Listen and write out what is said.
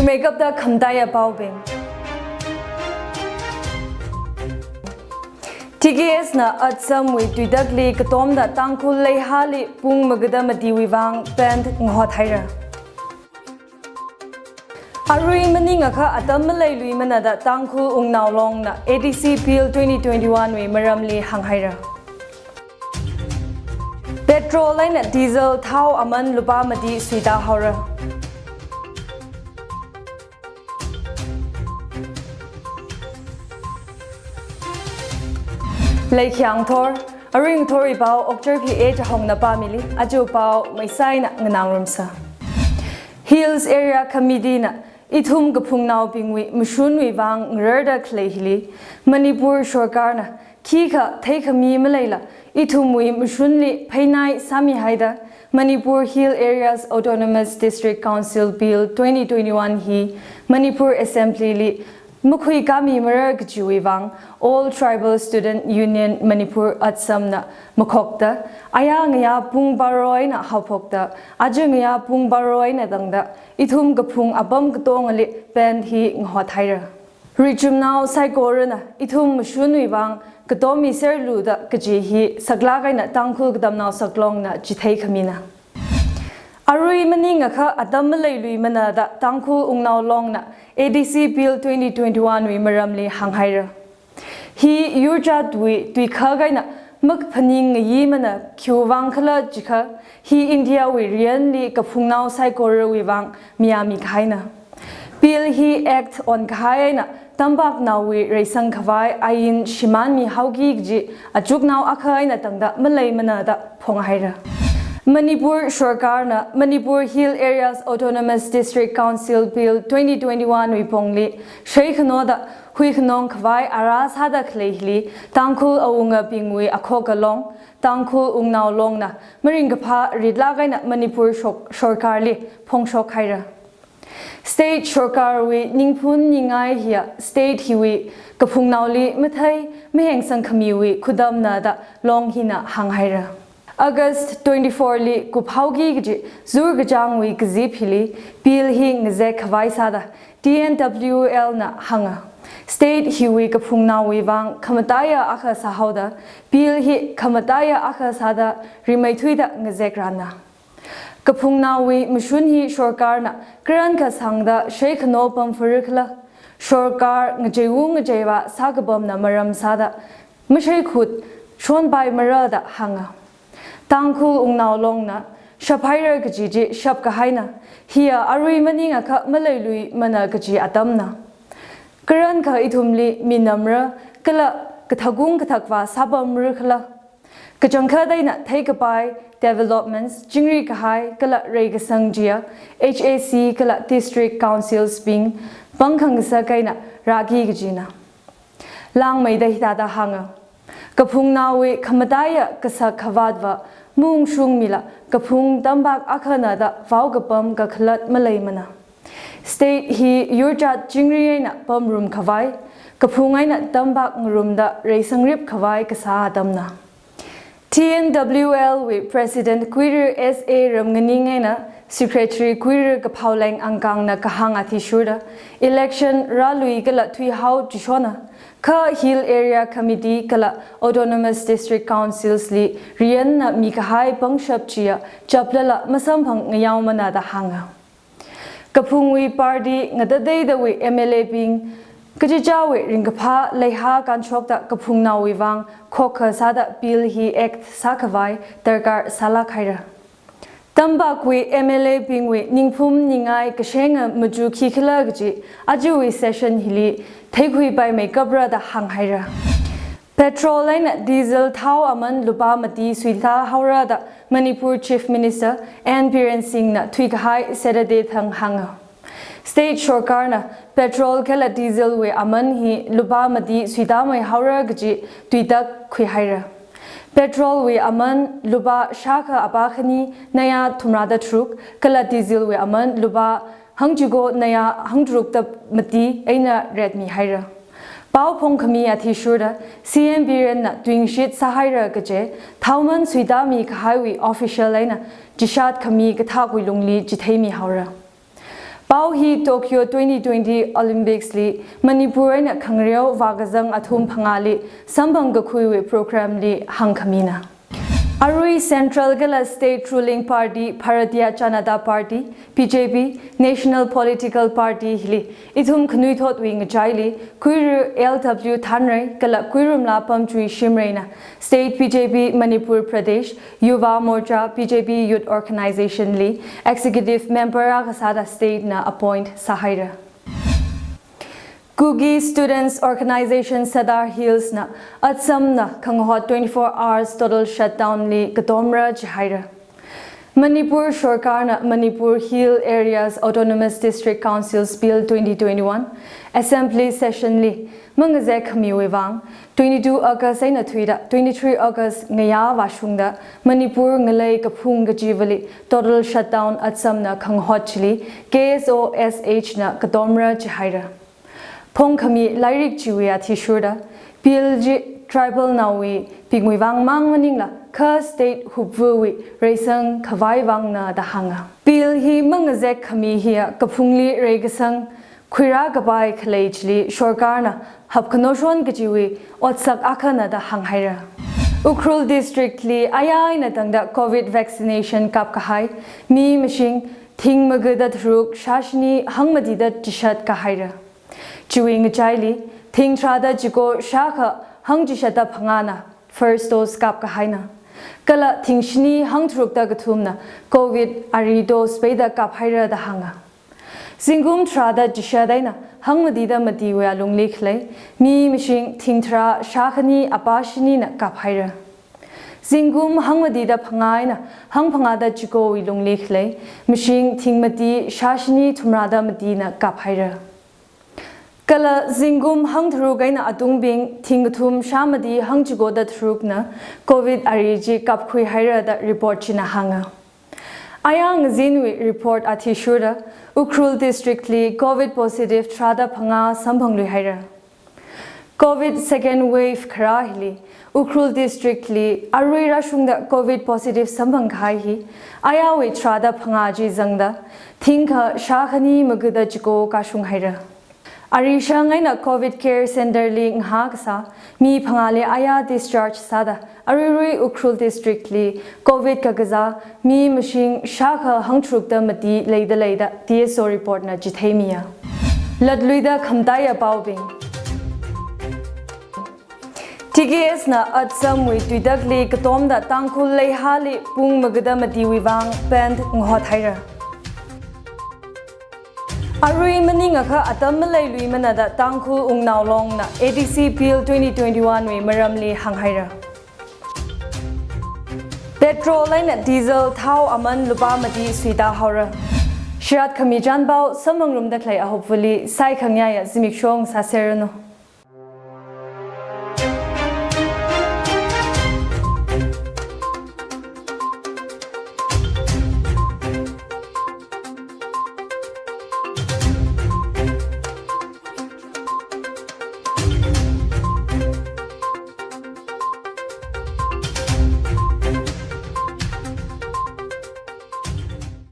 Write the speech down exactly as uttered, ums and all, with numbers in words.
Meikapta khamataiya paobing. T K S na Assamwui tuitakli katomda Tangkhul Leihali pung magada matiwui vang ban ngahothaira. Arui maningakha atam maleiluimana da Tangkhul Wungnao Longna A D C Bill twenty twenty-one wui maramli hānghaira. Petrol eina diesel thao aman lupā mati suitāhaora. Leikhiang thor, arui ngathorwui pao Okchar P A Chahongna pāmili, aja pao meisaina nganāngarumsa. Hills Area Committee na ithum kaphungnaobingwui mashunwui vang ngararda khalei hili, Manipur sorkarna khikha theikhami maleila, ithumwui mashunli pheinai sāmihaida, Manipur Hill Areas Autonomous District Council Bill twenty twenty-one hi Manipur Assembly li makhuikāmimarar kajiwui vang All Tribal Student Union Manipur Assam na makhokta, aya ngayā pung baro eina haophokta, aja ngayā pung baro eina tangda, ithum kaphung apam katongali ban hi ngahothaira. Richumnao saikorana ithum mashunwui vang katommiserlu da kaji hi saklāk eina Tangkhul Katamnao Saklongna chitheikhamina. Arui maningakha atam maleiluimana da Tangkhul Wungnao Longna A D C Bill twenty twenty-one wui maramli hānghaira. Hi yurjatwui tuikhak eina makaphaning ngayimana, khiwui vang khala jiakha, hi India wui riyanli kaphungnao saikorawui vang mayāmi kahaina. Bill hi Act onkahai eina tampaknaowui reisang khavai ain shimānmihaoki kaji achuknao akha eina tangda maleimana da phonghaira. Manipur sorkarna Manipur Hill Areas Autonomous District Council Bill twenty twenty-one wui pongli sheikhanoda huikhanong khavai ara sāda khalei hili, Tangkhul awungabingwui akhoka long, Tangkhul Wungnao Longna maringkaphā ritlāk eina Manipur shok-, sorkarli phongshokhaira. State sorkarwui ningphun ningai hiya state hiwui kaphungnaoli mathei mahengsangkhamiwui khudamna da long hina hānghaira. August twenty-four li kuphaoki kaji zurkachāngwui kazip hili, bill hi ngazek khavai sāda T N W L na hānga. State hiwui kaphungnaowui vang khamataiya akha sāhaoda, bill hi khamataiya akha sāda rimeithuida ngazekrana. Kaphungnaowui mashun hi sorkarna karankha sangda sheikhano pamphara khala, sorkar ngacheiwung ngacheiva sākapamna maram sāda masheikhut shonpaimara da hānga. Tangkhul Wungnao Longna shaphaira kaji chi shapkahaina, hiya arui maningakha maleiluimana kaji atamna. Karankha ithumli minamra kala kathakung kathakva sāpamra khala. Kachangkhat eina theikapai developments, chingri kahai kala reikasang chiya H A C kala district councils bing pangkhangasak eina rāki kajina. Langmeida hithāda hānga. Kaphungnaowui khamataiya kasak khavātva maungshungmila kaphung tampak akhana da vaokapam kakhalat maleimana. State hi yurjat chingri eina pamrum khavai, kaphung eina tampak ngarumda reisangrip khavai kasā atamna. T N W L wui President Kuirar S A Ramnganing eina Secretary Kuirar Kaphaoleng Angkangna kahāng athishurda, election rālui kala thuihao chishona, kha Hill Area Committee kala Autonomous District Councils li riyanna mikahai pangshap chiya chaplala masamphang ngayaomana da hānga. Kaphungwui party ngatateidawui M L A bing, kachichāwui ringkaphā leiha kanshokta kaphungnaowui vang khokha sāda bill hi act sākhavai darkar sālāk haira. Tampakwui M L A bingwui ningphum ningai kashenga machuk khikhala kaji ajawui session hili theikhuipaimeikapra da hānghaira. Petrol eina diesel thao aman lupā mati suitāhaora da Manipur Chief Minister N Biren Singh na thuikahai Saturday thang hānga. State sorkarna petrol kala diesel wui aman hi lupā mati suitāmeihaora kaji tuitak khuihaira. Petrol wui aman lupā shākha apā khani naya thumrada tharuk, kala diesel wui aman lupā hangchiko naya hangtharukta mati eina rate mihaira. Pao phongkhami athishurda C M Biren na tuingashit sāhaira kaje, thaoman suitāmi kahaiwui official eina chishat khami kathakwui lungli chitheimihaora. Pao hi Tokyo twenty twenty Olympics li Manipur eina khangareo vākazang athum phangāli samphang kakhuiwui program li hāngkhamina. Arui Central kala State Ruling Party Bharatiya Janata Party, B J P, National Political Party hili ithum khanuithotwui ngachaili Kuiru L W Thanrei kala Kuirumla Pamchui Shimreina State B J P Manipur Pradesh, Yuva Morcha B J P Youth Organization li Executive Member akha sāda state na appoint sāhaira. Kuki Students Organization Sadar Hills na Assam na khangahot twenty-four hours total shutdown li katomra jihaira. Manipur Sorkar na Manipur Hill Areas Autonomous District Councils Bill twenty twenty-one Assembly Session li mangazek khamiwui vang twenty-two August eina thuida twenty-three August ngayā vāshungda Manipur ngalei kaphung kachivali total shutdown Assam na khangahot chili K S O S H na katomra jihaira. Phongkhami lairik chiwui athishurda Bill chi tribal naowui bingwui vang mang maningla kha state hupvuwui reisang khavai vangna da hānga. Bill hi mangazek khami hiya kaphungli reikasang khuirā kapai khalei chili sorkarna hapkhanoshon kachiwui otsak akhana da hānghaira. Ukhrul District li ayā eina tangda Covid vaccination kapkahai mi mashing thing magada tharuk shāshini hangmatida chishat kahaira. Chiwui ngachaili thing tharāda chiko shākha hangchishatta phangāna first dose kapkahaina. Kala thing shini hangtharukta kathumna Covid ari dose peida kaphaira da hānga. Zingkum tharāda chishat eina hangmatida matiwui alungli khalei mi mashing thing tharā shākhani apā shinina kaphaira. Zingkum hangmatida phangā eina hangphangāda chikowui lungli khalei mashing thing mati shāshini thumrāda matina kaphaira. Kala zingkum hangtharuk eina atungbing thing kathum shāmati hangchikoda tharukna Covid ari chi kapkhuihaira da report china hānga. Ayā ngazinwui report athishurda Ukhrul District li Covid positive tharāda phangā samphangluihaira. Covid second wave kharā hili Ukhrul District li arui rāshungda Covid positive samphang kahai hi ayāwui tharāda phangā chi zangda thingkha shākhani magada chiko kashunghaira. Arishang eina Covid Care Center li ngahā kasā mi phangāli ayā discharge sāda aruirui Ukhrul District li Covid kakazā mi mashing shākha hangtharukta mati leida lei da T S O report na chitheimiya. Latluida khamataiya paobing. T K S na Assam wui tuitakli katomda Tangkhul leihāli pung magada matiwui vang ban ngahothaira. Arui maningakha atam maleiluimana da Tangkhul Wungnao Long na A D C Bill twenty twenty-one wui maramli hānghaira. Petrol eina diesel thao aman lupā mati suitāhaora. Shirat khami chānpao samphangrumda khalei ahopvali saikhangayāya zimiksho sāserranu.